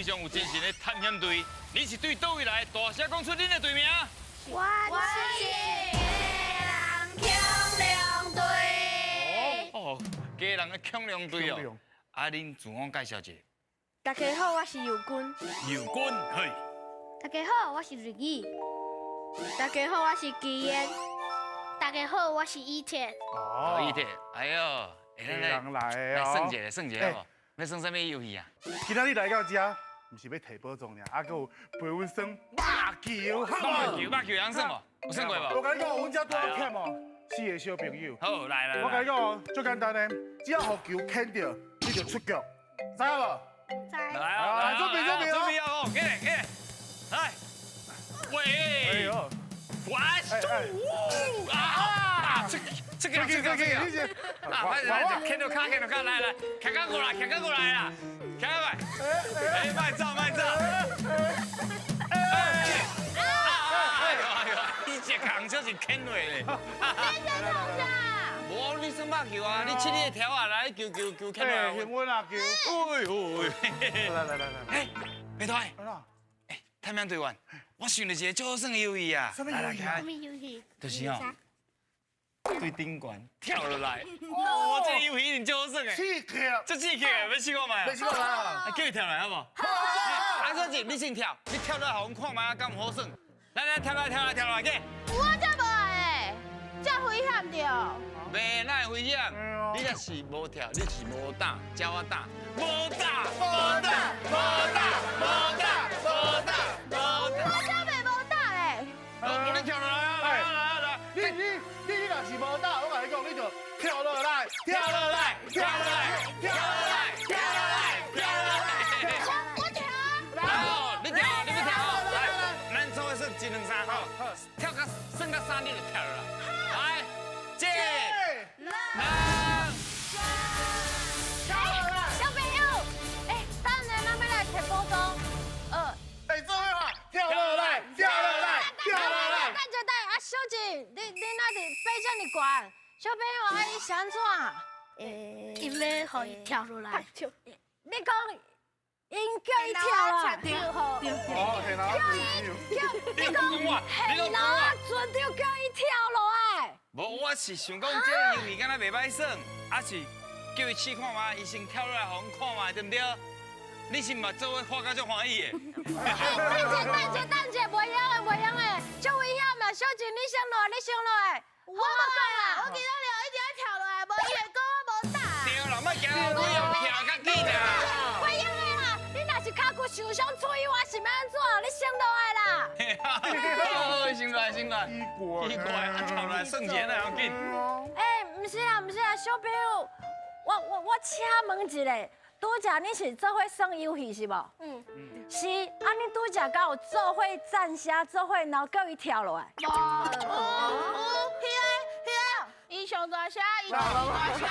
上有精神的探險隊，你是對佗位來？大聲講出恁的隊名。我是家人恐龍隊。哦，家人的恐龍隊哦。啊，恁自我介紹一下。大家好，我是尤君。尤君，嘿。大家好，我是瑞宇。大家好，我是基恩。大家好，我是以铁。哦，以鐵，哎喲，家人來來算一下，算一下好無？欲耍啥物遊戲啊？今仔日來到遮，毋是欲提寶藏爾，啊，閣有陪阮耍肉球，肉球，肉球會曉耍無？有耍過無？我共你講，阮遮拄好欠哦，四個小朋友。好，來來。我共你講哦，足簡單的，只要予球牽著，你就出局，知影無？知。來啊，來，準備準備準備哦，過來過來，來，喂，哎呦，我啊，這這個這個這個，啊，來來，牽著跤牽著跤，來來，徛較過來，徛較過來啦，徛過來，哎，莫走莫走，哎，哎呦哎呦，你這工就是牽落咧，你在創啥？無，你耍肉球啊，你試你的條仔來，球球球牽落。幸運啊球！哎呦，來來來來，哎，拜託，哎，探險隊員，我想著一个足好耍的遊戲啊，啥物遊戲？啥物遊戲？就是哦，對頂懸跳落來，哦，這個遊戲一定足好耍的，刺激，足刺激的，欲試看覓？欲試看覓啊，叫伊跳來好無？好。啊，小姐，你先跳，你跳落來予阮看覓，敢有好耍？來來，跳來跳來跳來，去。我才無愛，這危險著。袂，哪會危險？你若是無跳，你是無膽，教我膽，無膽，無膽，無膽，無膽，無膽，無膽。我才袂無膽咧。哦，你跳落來啊！來啊來啊來！你若是無膽，我共你講，你就跳落來，跳落來，跳落來，跳落來，跳落來，跳落來。我跳。來哦，你跳，你欲跳哦，來，咱做伙算一兩三，好，跳到算到三，你就跳落來。來，一、兩、三。小朋友，哎，等下咱欲來提寶藏。哎，做伙啊，跳落來，跳落來，跳落來。等下等下，啊，小姐，你哪佇爬遮爾懸？小朋友，啊，伊是按怎？欸，𪜶欲予伊跳落來。你講，𪜶叫伊跳啦？對吼。哦，叫伊叫，你講，現老啊，船長叫伊跳落來。無，我是想講這個遊戲敢若袂歹耍，啊是叫伊試看覓，伊先跳落來予阮看覓，對毋對？你是嘛做伙看甲足歡喜的？等下等下等下，袂曉的袂曉的，足危險嘛！小靜，你先落來，你先落來。我無講啦，我記得了，一定愛跳落來，無伊會講我無膽。對啦，莫驚我用跳較緊啦。袂用的啦，你若是跤骨受傷，喙我是欲按怎？你先落來啦。好，先來先來。奇怪，奇怪，啊跳落來算錢啊，要緊。欸，毋是啦，毋是啦，小朋友，我請問一下，拄才你是做伙耍遊戲是無？嗯。是，啊，你拄才敢有做伙贊聲，做伙然後叫伊跳落來？無。有，彼个彼个，伊上大聲，伊上大聲。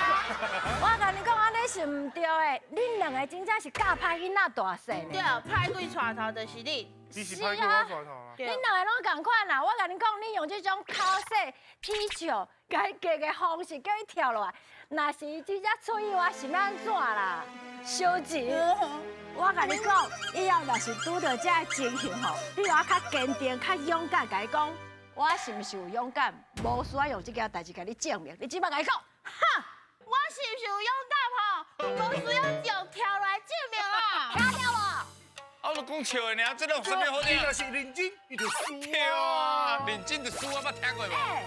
我共你講，按呢是毋對的，恁兩个真正是教歹囡仔大細。對，歹鬼帶頭就是你。你是歹鬼我帶頭啊。恁兩个攏仝款啦！我共你講，你用這種口舌踢球，共伊加个方式叫伊跳落來，若是伊真正出意外，是欲按怎啦？小姐，我共你講，以後若是拄著這个情形吼，你著愛較堅定、較勇敢，共伊講，我是毋是有勇敢？無需要用這件代誌共你證明。你這擺共伊講，哈！我是毋是有勇敢吼？無需要用跳來證明啊！聽著無？啊，我都講笑的爾，這有啥物好聽？伊若是認真，伊就輸對啊，認真就輸，我捌聽過無？欸，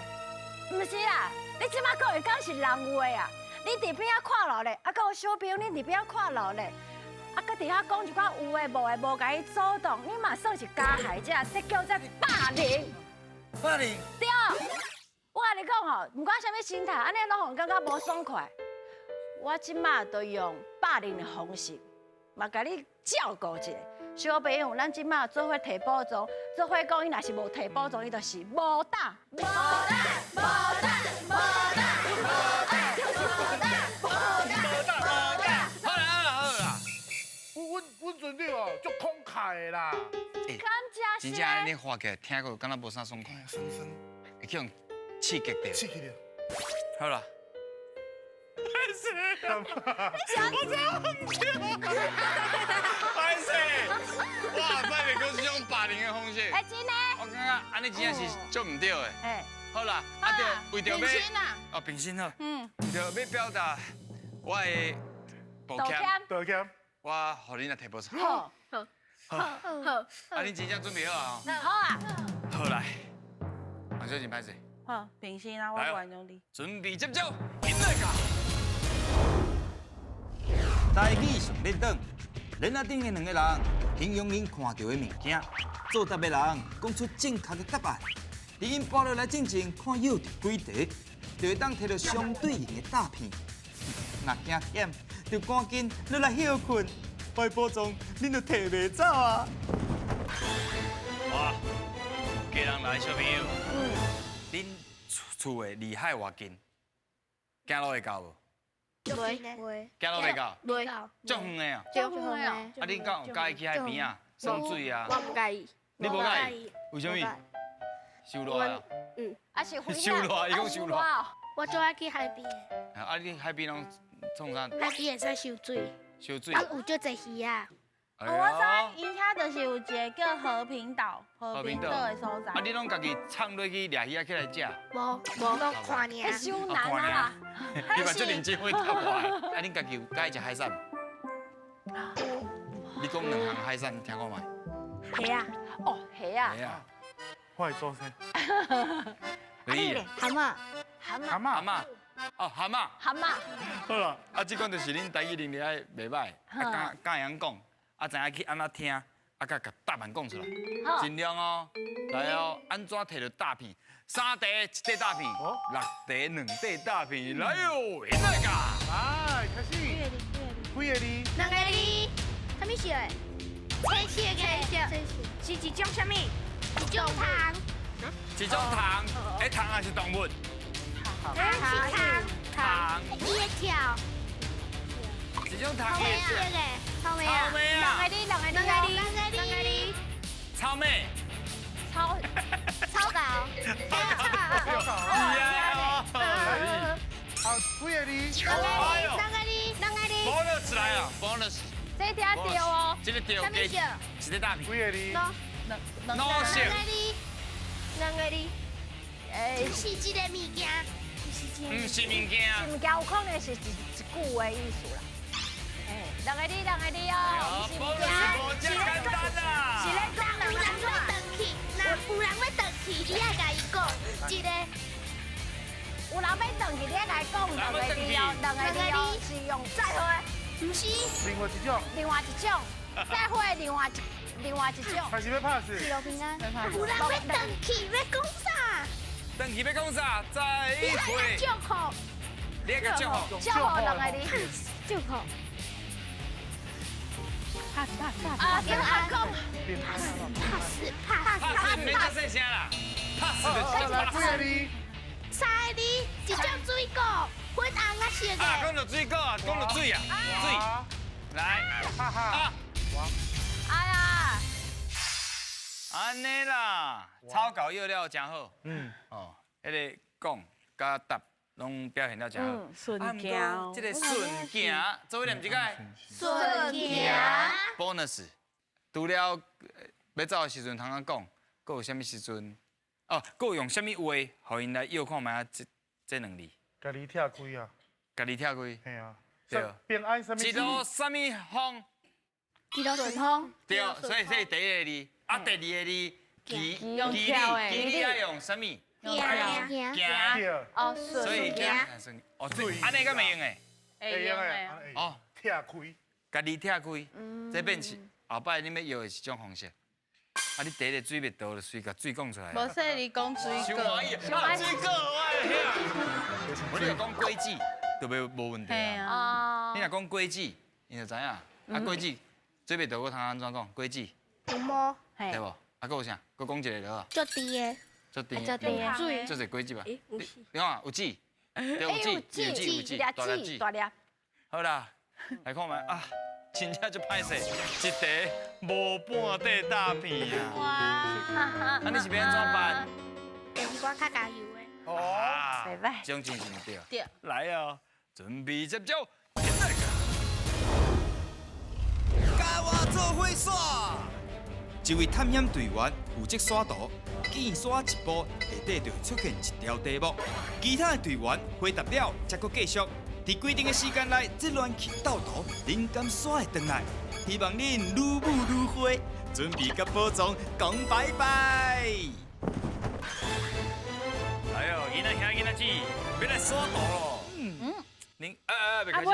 毋是啦，你這擺講的敢是人話啊？你佇邊仔看落咧，啊，閣有小朋友，你佇邊仔看落咧，啊，閣佇遐講一寡有的無的，無共伊阻擋，你嘛算是加害者，這叫做霸凌。霸凌？對，我共你講吼，毋管啥物心態，按呢攏予人感覺無爽快。我這擺就用霸凌的方式，嘛共你照顧一下。小朋友，咱這擺做伙提寶藏，做伙講伊若是無提寶藏，伊就是無膽。無膽，無膽，無膽，無膽，無膽，無膽，無膽。好啦好啦好啦。阮船長哦，足慷慨的啦。敢真真正按呢話起來，聽過敢若無啥爽快。酸酸。會去予人刺激著。刺激著。好啦。勢，我真唔對，歹勢，哇，擺袂過這種霸凌的方式。哎，真的。我感覺按呢真正是足毋對的。好啦，啊對，為著欲，哦，平心好，為著欲表達我的抱歉，道歉，我予恁來提寶藏。好，好，好，好，啊，恁真正準備好啊？好啊。好來，黃小姐歹勢。好，平心啊，我原諒你。準備接招，起來噶。台語上輪轉，鏈仔頂的兩個人形容𪜶看著的物件，作答的人講出正確的答案。佇𪜶跋落來進前，看舀著幾塊，就會當提著相對應的詐騙。若驚險，就趕緊落來歇睏，歹寶藏恁就提袂走啊！哇，家人來小朋友，恁厝的離海偌近？行路會到無？會，行路袂到？袂，足遠的啊！足遠的。啊，恁敢有佮意去海邊啊？耍水啊？我毋佮意。你無佮意？為啥物？傷熱啊！嗯。啊是傷熱，伊講傷熱。我最愛去海邊。啊，你海邊攏創啥？海邊會使游水。游水。啊，有足濟魚仔。我知，伊遐就是有一個叫和平島，和平島的所在。啊，你攏家己藏落去掠魚仔起來食？無，無，攏看爾。傷難啊！你嘛足認真會答我。啊，恁家己有佮意食海產？你講兩項海產聽看覓？蝦仔。哦，蝦仔。蝦仔。我會做啥？你蛤蟆。蛤蟆。蛤蟆。蛤蟆。哦，蛤蟆。蛤蟆。好啦，啊，這款就是恁台語能力愛袂歹，啊，敢會曉講，啊，知影去按怎聽，啊，佮共答案講出來，盡量哦，來哦，按怎提著詐騙？三塊一塊詐騙，六塊兩塊詐騙，來哦，來噶！來，開始。幾個字？兩個字。啥物色的？青色的。是一種啥物？一種蟲。一種蟲，欸，蟲還是動物？蟲是蟲。蟲。伊會跳。一種蟲。青色的。草莓啊。草莓啊。兩個字，兩個字，兩個字。草莓。草。草稿。草稿。好，幾個字？兩個字，兩個字，兩個字。 bonus 來啊，bonus。這條對哦。這個對，一個大片。幾個字？兩色。兩個字，兩個字。欸，是一個物件。毋是物件。是物件，有可能是一句話意思啦。欸，兩個字，兩個字哦，毋是物件。無這簡單啦。是咧講有人欲轉去，若有人欲轉去，你愛共伊講一個。有人欲轉去，你愛共伊講兩個字哦，兩個字哦，是用載貨的。毋是。另外一種。另外一種，載貨的另外一種。還是欲拍死？有人欲轉去，欲講啥？轉去欲講啥？再會。祝福。你愛共祝福。祝福兩個字。祝福。怕死怕死啊！跟阿公。怕死怕死怕死。怕死免遮細聲啦，怕死就是怕死。三個字，一種水果，粉紅仔色的。啊，講到水果啊，講到水啊，水。來，哈哈。哎呀，按呢啦，草稿舀了誠好。嗯。哦，彼个講佮答攏表現了誠好。順行。這个順行，做伙念一擺。順行。 bonus，除了欲走的時陣通通講，閣有啥物時陣？哦，閣有用啥物話，予𪜶來舀看覓仔這這兩字？家己拆開啊！家己拆開。嘿啊。對。平安啥物？一路啥物風？一路順風。對，所以這是第一個字。啊，第二個字，旗旗你旗你愛用啥物？行行。哦，所以行。哦，按呢敢會用的？會用的。哦，拆開。家己拆開，這變是後擺恁欲舀的一種方式。啊，你第一个水袂倒，就隨共水講出來。無說你講水果。傷歡喜啊！水果我的兄。我你若講果子，就袂無問題啊。你若講果子，𪜶就知影。啊，果子水袂倒，我通按怎講？果子。有無？對無？啊，閣有啥？閣講一個就好。足甜的。足甜。足甜的。水。足濟果子吧？你看有籽，對，有籽，有籽，有籽，大粒籽，大粒。好啦，來看覓啊！真正足歹勢，一塊無半塊詐騙啊！哇！啊，你是欲按怎辦？就是我較加油的。哦，袂歹。這種精神對。對。來哦，准备接招，起来！佮我做伙刷。一位探险队员负责刷图，见刷一步，下底就会出现一条题目。其他的队员回答了，才阁继续。伫规定的时间内，这乱去斗图，恁敢刷会转来？希望恁愈舞愈花，准备佮宝藏讲拜拜。哎呦，囡仔兄囡仔姊，欲来刷图咯。嗯。恁啊啊，袂开始，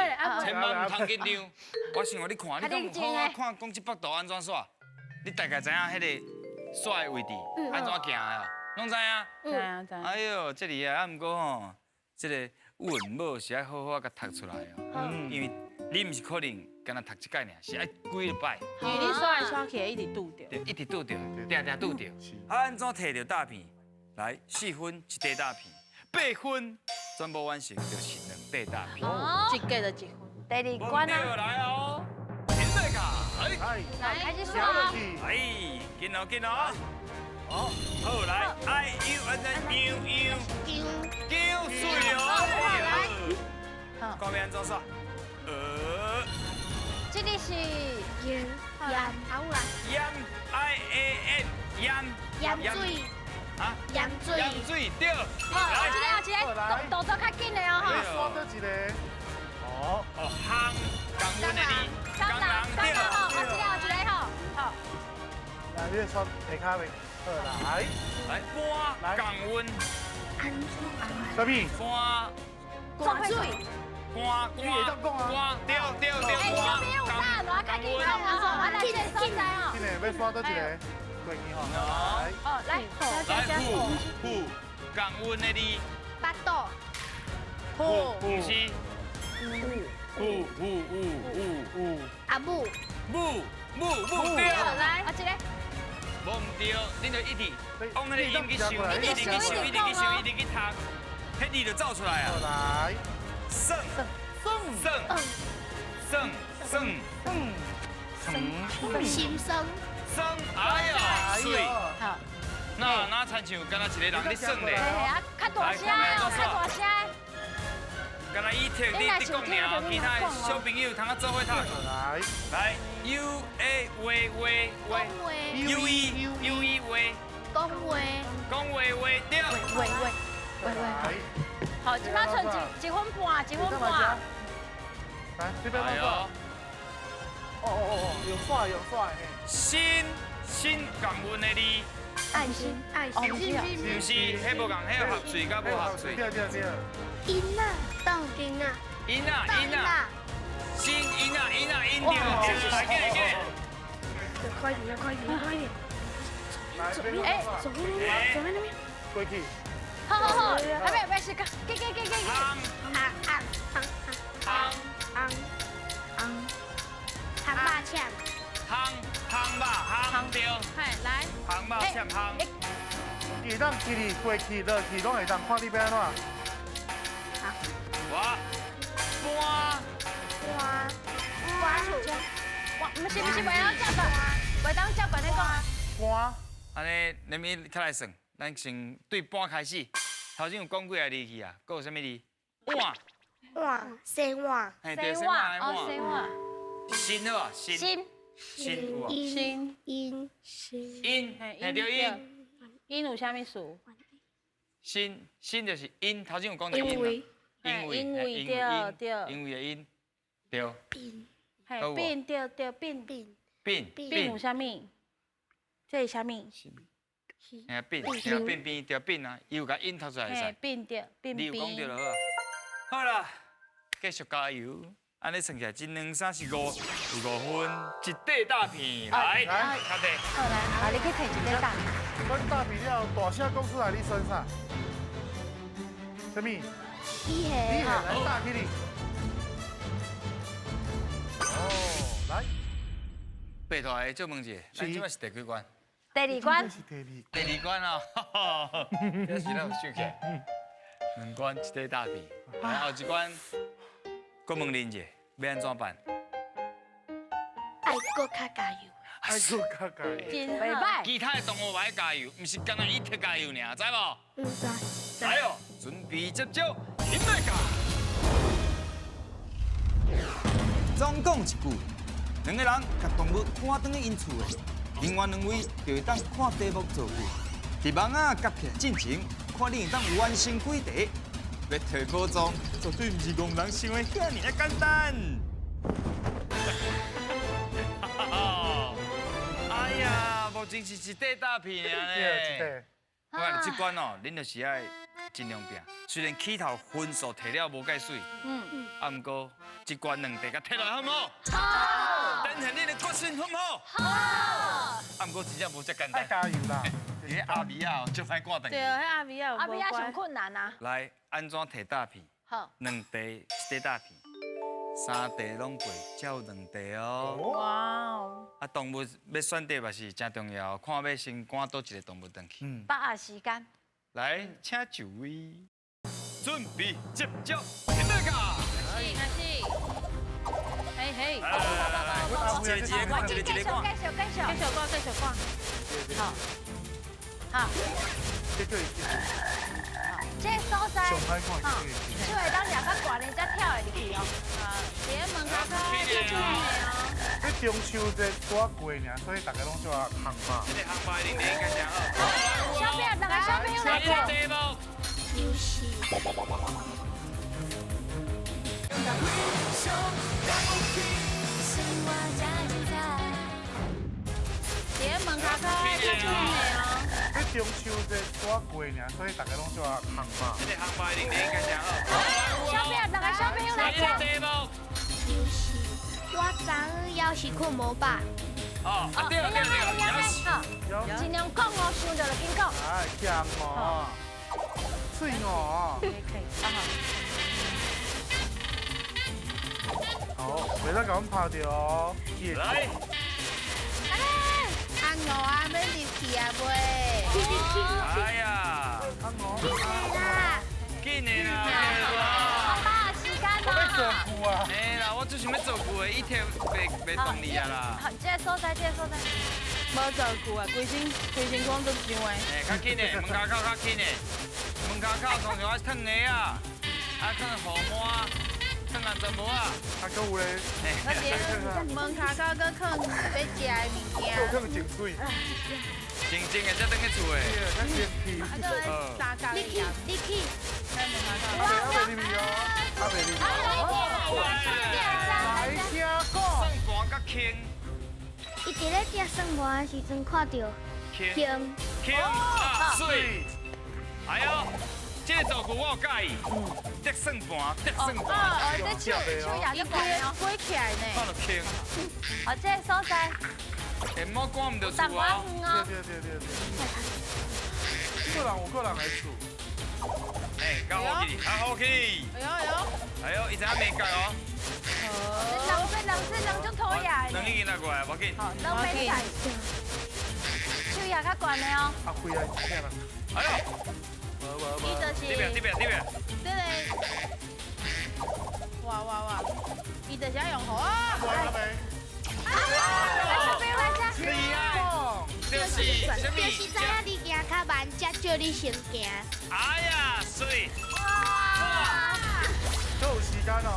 千万毋通紧张。我先予你看，你敢有好好看，讲这幅图按怎刷？你大概知影彼个刷的位置按怎行的哦？拢知影？知影知。哎呦，这厉害啊！毋过吼，这个韵母是爱好好共读出来哦。因为你毋是可能干焦读一摆尔，是爱几摆。因为你刷来刷去，一直拄著。对，一直拄著，定定拄著。啊，按怎摕著大片？来，四分一块大片，八分全部完成就是两块大片。一格就一分。第二关啊！来哦。来，开始刷。哎，紧哦紧哦。好，好来，I U N N U U 九水哦。好，看欲按怎刷？这个是盐盐阿有啦。盐 I A M 盐盐水啊，盐水盐水对。好，这个这个动作较紧的哦。刷倒一个？哦哦，烘降温的字。刚人对，好，这个这个好，好。来，你刷下跤未？好来，来搬降温。啥物？搬。干水。搬搬搬，对对对，哎，小朋友有啦，来较紧讲啊，啊来这个所在哦。紧的，欲刷佗一个？过去吼。来。哦，来，来，虎虎降温的字。腹肚。虎，毋是。虎虎虎虎虎。阿母。母母母对。来，啊这个。无毋对，恁就一直往彼个音去想，一直去想，一直去想，一直去读，彼字就走出来啊。来。算算算算算算。心酸。算，哎呀，媠。好。那那亲像敢若一个人咧算咧。嘿啊，较大声哦，较大声。敢若以听你伫讲尔，其他的小朋友通啊做伙读。来，来，U A V V V U E U E V，讲话，讲话话对。话话话话。好，这摆剩一分半，一分半。来，这边来。哦哦哦哦，有刷有刷嘿。心心共阮的字。爱心爱心，毋是，彼无仝，彼合喙佮无合喙。对对对。囡仔，当囡仔。囡仔，囡仔。新囡仔，囡仔，音对，来，紧来紧来。快点，快点，快点。左边，哎，左边那边，左边那边。过去。好好好，还没没时间，给给给给给。红红红红红红肉肠。烘烘肉烘对。嘿，来。烘肉肠烘。会当起哩，过去落去，拢会当看你欲按怎。我搬搬搬厝。我毋是毋是，袂当照管，袂当照惯咧讲。搬。按呢，咱们较来算，咱先对搬开始。头先有讲几个字去啊？阁有啥物字？碗。碗，洗碗。嘿，对，洗碗哦，洗碗。心好无？心。心。心有无？心。音。心。音，嘿，对音。音有啥物事？心，心就是音，头先有讲著音嘛。因为，因为对对。因为的因，对。变。嘿，变对对变。变。变。变有啥物？这是啥物？嘿，变，嘿，变变对变啊，伊有共音读出来会使。变对变你有讲著就好。好啦，继续加油。按呢算起来，一、两、三、四、五，有五分，一块大片，来，来，较地。好来，啊，你去提一块大片。选大片了，大声讲出来，你选啥？啥物？李李来大起你。哦，来。白头的，借问一下，咱这摆是第几关？第二关。是第二。第二关哦，这是咱有想起来。两关一块大片，来后一关。阁问恁一下，欲按怎办？爱阁较加油。爱阁较加油。袂歹。其他的同学嘛爱加油，毋是干焦伊特加油尔，知无？嗯，知。来哦，准备接招，起码卡。總講一句，兩个人共動物趕轉去𪜶厝的，另外兩位就會當看題目造句。佇網仔夾起來進前，看你會當完成幾題。欲提寶藏，絕對毋是戇人想的遐爾仔簡單。哎呀，目前是一塊大片爾呢。我講這關哦，恁就是愛盡量拼。雖然起頭分數提了無蓋媠，啊，毋過這關兩題共提落來好毋好？好。展現恁的決心好毋好？好。啊，毋過真正無遮簡單。加油啦！彼阿米仔哦，足歹趕轉。對啊，彼阿米仔阿米仔上困難啊。來，按怎提大片？好。兩題一塊大片，三題攏過，才有兩題哦。哇哦！啊，動物欲選擇嘛是誠重要，看欲先趕佗一个動物轉去。嗯。把握時間。來，請就位，準備，接招，開始。開始，開始。嘿嘿。來來來，一個一個趕，一個一個趕。繼續繼續。繼續趕，繼續趕。好。好。好，這個所在，吼，手會當掠較懸的，才跳會入去哦。啊，佇咧門跤口跳出來哦。這中秋節拄仔過爾，所以大家攏做啊烘肉。這个烘肉能力應該誠好。小朋友，兩个小朋友來吃。遊戲。佇咧門跤口跳出來哦。這中秋節拄仔過爾，所以大家攏做啊烘肉。這个烘肉能力應該誠好。小朋友，兩个小朋友來吃。遊戲。我昨昏猶是睏無飽。哦，對對對，好，盡量講哦，想著就緊講。哎，強哦，媠哦。可以可以，好，袂使共阮拍著哦。來。阿娥啊，欲入去啊未？哎呀，阿娥，緊的啦，緊的啦，把握時間我欲做句啊。嘿啦，我就是欲做句的，伊提袂動你啊啦。好，這个所在，這个所在。無做句啊，規身規身講足上的。哎，較緊的，門跤口較緊的，門跤口通常愛熨鞋仔，啊囥雨帽，囥安全帽啊。啊，閣有咧。而且門跤口閣囥欲食的物件。閣囥淨水。靜靜的才轉去厝的。對，較清氣。啊，閣三角的你去，你去。喺門跤口。阿未入去哦，阿未入去。來聽講。算盤較輕。伊佇咧摘算盤的時陣，看著輕輕啊媠。哎喲，這个造句我有佮意。摘算盤，摘算盤。哦，這手手也伊規个舉起來呢。看著輕。哦，這个所在。欸，莫趕毋著厝哦。對對對對。個人有個人的厝。哎，較好去，較好去。哎呦哎呦。哎呦，伊知影沒改哦。這人這人這人足討厭的。兩個囡仔過來，無緊。好，攏免改。手也較懸的哦。阿輝啊，聽啦。哎呦。伊就是。這邊這邊這邊。這个。哇哇哇！伊就是愛用火啊。來，小朋友來吃。厲害。就是啥物？就是知影你行較慢，才叫你先行。哎呀，媠！哇！都有時間哦。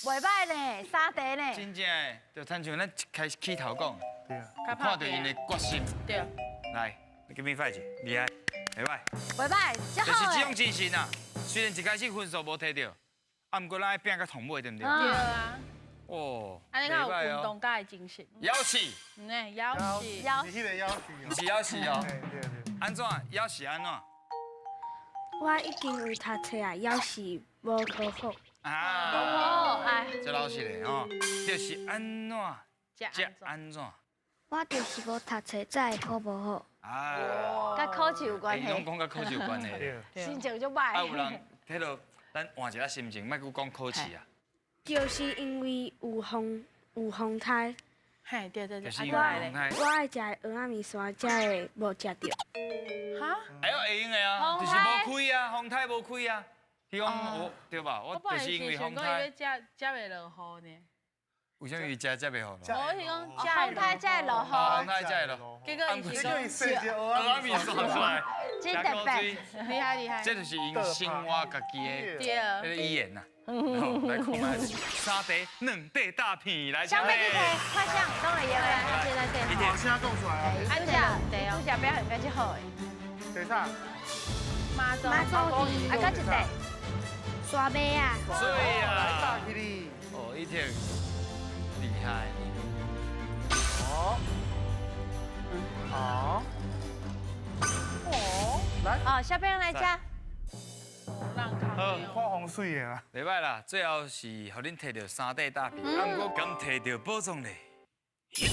袂歹呢，三題呢。真正的，就親像咱一開始起頭講，對啊，看著𪜶的決心。對。來，你給我發一下，厲害，袂歹。袂歹，就是這種精神啊。雖然一開始分數無提著，啊，毋過咱愛拼到頭尾，對毋對？對啊。哦，按呢較有運動家的精神。枵死。嗯，枵死。枵是彼个枵死。毋是枵死哦。對對。按怎？枵是按怎？我已經有讀冊啊，猶是無考好。啊，無考好，哎。這老實的吼，就是按怎，才按怎。我就是無讀冊，才會考無好。啊，佮考試有關係。攏講佮考試有關係。心情足歹。啊，有人彼落，咱換一下心情，莫閣講考試啊。就是因為有風颱。嘿，對對對。就是因為風颱。我愛食的蚵仔麵線，才會無食著。哈？哎喲，會用的啊，就是無開啊，風颱無開啊。伊講我對吧？我就是因為風颱。我本來是想講伊欲食袂落雨呢。为啥物伊食才袂好？我是讲，风台才会落雨，风台才会落雨。结果伊是说，蚵仔面线出来，真特别，厉害厉害。这就是𪜶生活家己的那个语言呐。来看覓，三块两块大片来。想欲去提，快想，拢会用的。来来，一点声讲出来啊！主角，主角表现较真好的。第啥？妈祖，妈祖啊，搁一块。沙马啊。对啊。大起哩。哦，一天厉害。哦。好。哦，来。哦，小朋友来吃。好，看风水的啦。袂歹啦，最后是予恁提著三块大片，啊，毋过敢提著宝藏咧？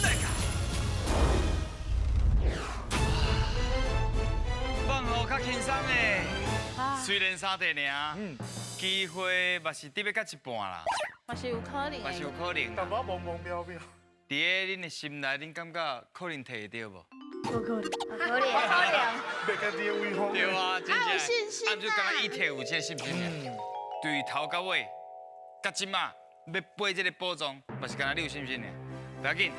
来噶！放予较轻松的，虽然三块尔，机会嘛是得欲到一半啦，嘛是有可能，嘛是有可能。淡薄蒙蒙飘飘。伫咧恁的心内，恁感觉可能提得著无？无可能，可能，可能。袂家己的威风。对啊，真正。有信心啊，就感觉伊提有这个信心尔。对头到尾，到这马欲飞这个宝藏，嘛是干焦你有信心尔。不要紧，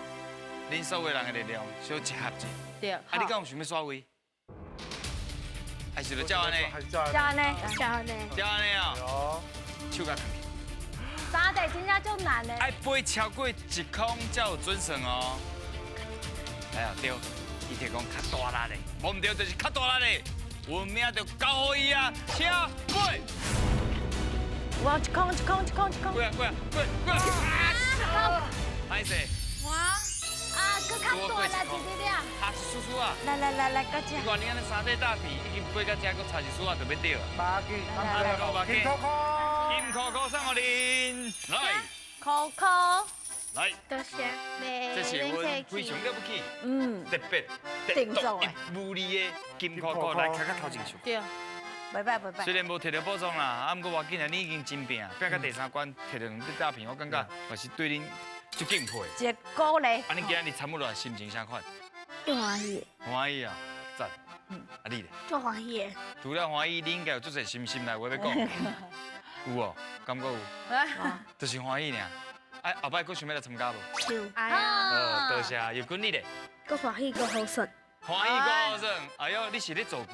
恁所有人的力量小结合者。对。啊，你敢有想欲刷位？还是就照按呢？照按呢？照按呢？照按呢哦。手甲囥。三块真正足难的。爱飞超过一空才有准算哦。哎呀，对。伊提讲较大力的，无毋对就是较大力的，运命就交予伊啊，请飞。我一空一空一空一空。过来过来过来过来。歹势。哇！啊，阁较大力一点点。差一丝丝啊。来来来来，搁这。你看你按呢三块大片，已经飞到这，阁差一丝啊，就欲著。无紧，金扣扣，金扣扣送予恁，来。扣扣。来，多谢。这是阮非常了不起，特别独一无二的金扣扣，来徛较头前数。对，袂歹袂歹。虽然无提著宝藏啦，啊，毋过无要紧啊，你已经真拼，拼到第三关提著两块大片，我感觉嘛是对恁足敬佩。一个鼓励。啊，恁今仔日参与落来心情啥款？足欢喜。欢喜啊，赞。啊，你咧？足欢喜的。除了欢喜，你应该有足济心心内话欲讲。有哦，感觉有。就是欢喜尔。哎，后摆阁想欲来参加无？想。哦，多谢。又君你咧？阁欢喜阁好耍。欢喜阁好耍。哎呦，你是咧造句？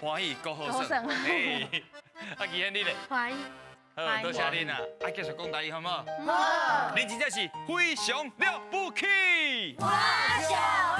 欢喜阁好耍。嘿，啊，其他你咧？欢喜。好，多谢恁啊！啊，继续讲台语好毋好？好。你真正是非常了不起。我上。